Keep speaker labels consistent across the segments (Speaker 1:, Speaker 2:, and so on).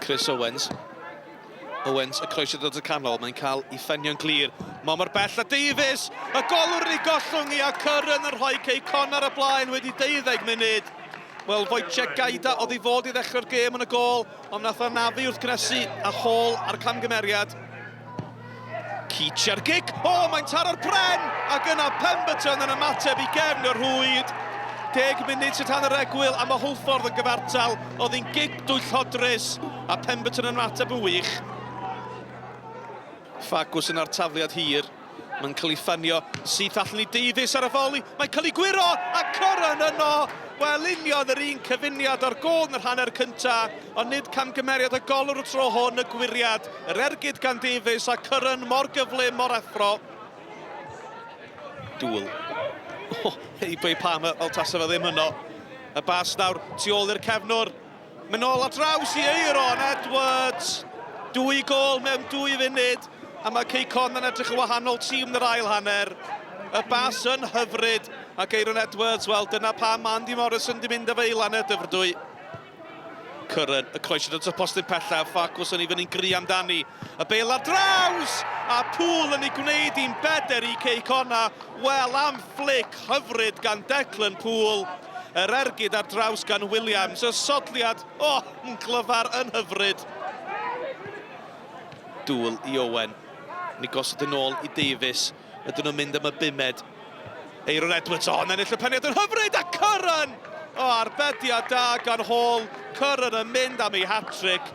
Speaker 1: Chris Owens. Owens, y croesiad dod y canol, mae'n cael ei ffenio'n glir. Mae mor bell a Davies, y golwr yn ei gollwng i a Curran yn rhoi Cei Connah ar y blaen wedi 12 munud. Wel, Wojciech Gaida oedd i fod i ddechrau'r gêm yn y gôl, ond nath anafu wrth gnesu a Hall a'r camgymeriad. Keach ar gic, o, mae'n taro'r pren! Ac yna Pemberton yn ymateb i gefn y rhwyd. 10 munud sydd tan yr egwyl a mae Hwlffordd yn gyfartal. Oedd hi'n gic dwyllodrus a Pemberton yn ymateb yn wych. Ffagws yn artafliad hir. Mae'n cael ei ffanio syth allan i Davies ar y foli. Mae'n cael ei gwyro a Curran yno. Wel, union yr un cyfuniad o'r gôl yn yr hanner cyntaf, ond nid camgymeriad y golwr y tro hwn, y gwyriad. Yr ergyd gan Davies a Curran mor gyflym, mor effro. Dŵl. Oh, heibio i Palmer fel tasa fe ddim yno. Y bas nawr tu ôl i'r cefnwr. Mynd nôl ar draws i Aeron Edwards. Dwy gôl mewn 2 funud. A mae Cei Connah yn edrych yn wahanol tîm yn yr ail hanner. Y bas yn hyfryd. Ac Aeron Edwards, wel dyna pam Andy Morrison di mynd â fe i Lannau Dyfrdwy. Curran, y croesiad at y postyn pellaf, Farquharson i fyny'n gry amdani. Y bêl ar draws! A Poole yn ei gwneud hi'n beder i Cei Connah. Wel, am fflic hyfryd gan Declan Poole. Yr ergyd ar draws gan Williams. Y sodliad, o, oh, yn glyfar, yn hyfryd. Dŵl i Owen. Ni gosod yn ôl i Davies. Ydyn nhw'n mynd am y bumed. Aeron Edwards, o, yn ennill y peniad yn hyfryd, a Curran! O, arbediad da gan Hall. Curran yn mynd am ei hat-trick.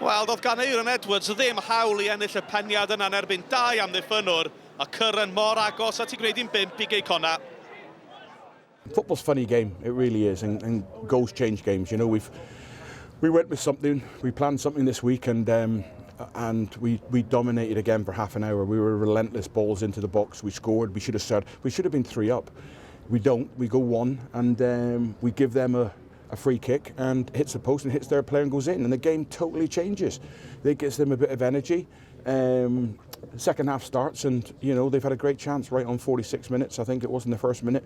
Speaker 1: Wel, doedd gan Aeron Edwards ddim hawl i ennill y peniad yna yn erbyn dau amddiffynnwr, a Curran mor agos at ei gwneud hi'n bump i Gei Connah.
Speaker 2: Football's a funny game, it really is, and goals change games. You know, we went with something, we planned something this week, and we dominated again for half an hour. We were relentless balls into the box. We scored. We should have started. We should have been three up. We don't. We go one, and we give them a free kick and hits the post and hits their player and goes in, and the game totally changes. It gives them a bit of energy. Second half starts and they've had a great chance right on 46 minutes, I think it was, in the first minute.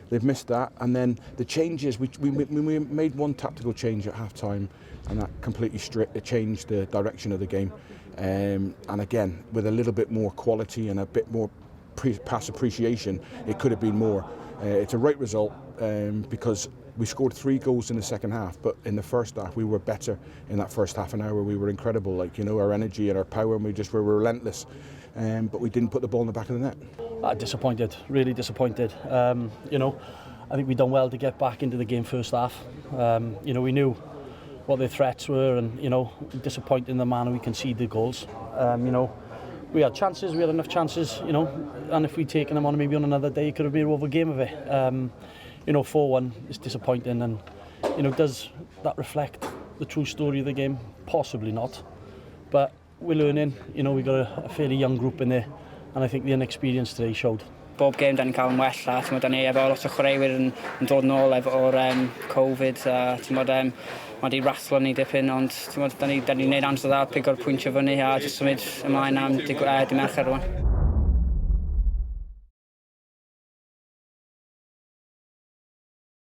Speaker 2: They've missed that, and then the changes, we made one tactical change at half time and that completely changed the direction of the game. And again, with a little bit more quality and a bit more pass appreciation, it could have been more. It's a right result because we scored three goals in the second half, but in the first half we were better. In that first half an hour we were incredible, like our energy and our power, and we just were relentless. But we didn't put the ball in the back of the net.
Speaker 3: Disappointed, really disappointed. I think we've done well to get back into the game first half. We knew what their threats were, and disappointed in the manner we conceded the goals. We had chances, we had enough chances, and if we'd taken them on maybe on another day, it could have been over game of it. 4-1 is disappointing, and does that reflect the true story of the game? Possibly not, but we're learning. We've got a fairly young group in there, and I think the inexperience today showed.
Speaker 4: Bob game da ni'n cael yn wella, ti'n da ni efo lot o chwaraewyr yn dod nôl efo'r Covid, a ti'n bod, mae di rattlo ni dipyn, ond ti'n bod, da ni'n neud amser dda, pigo'r pwyntio fyny a jyst symud ymlaen am dy Mercher rwan.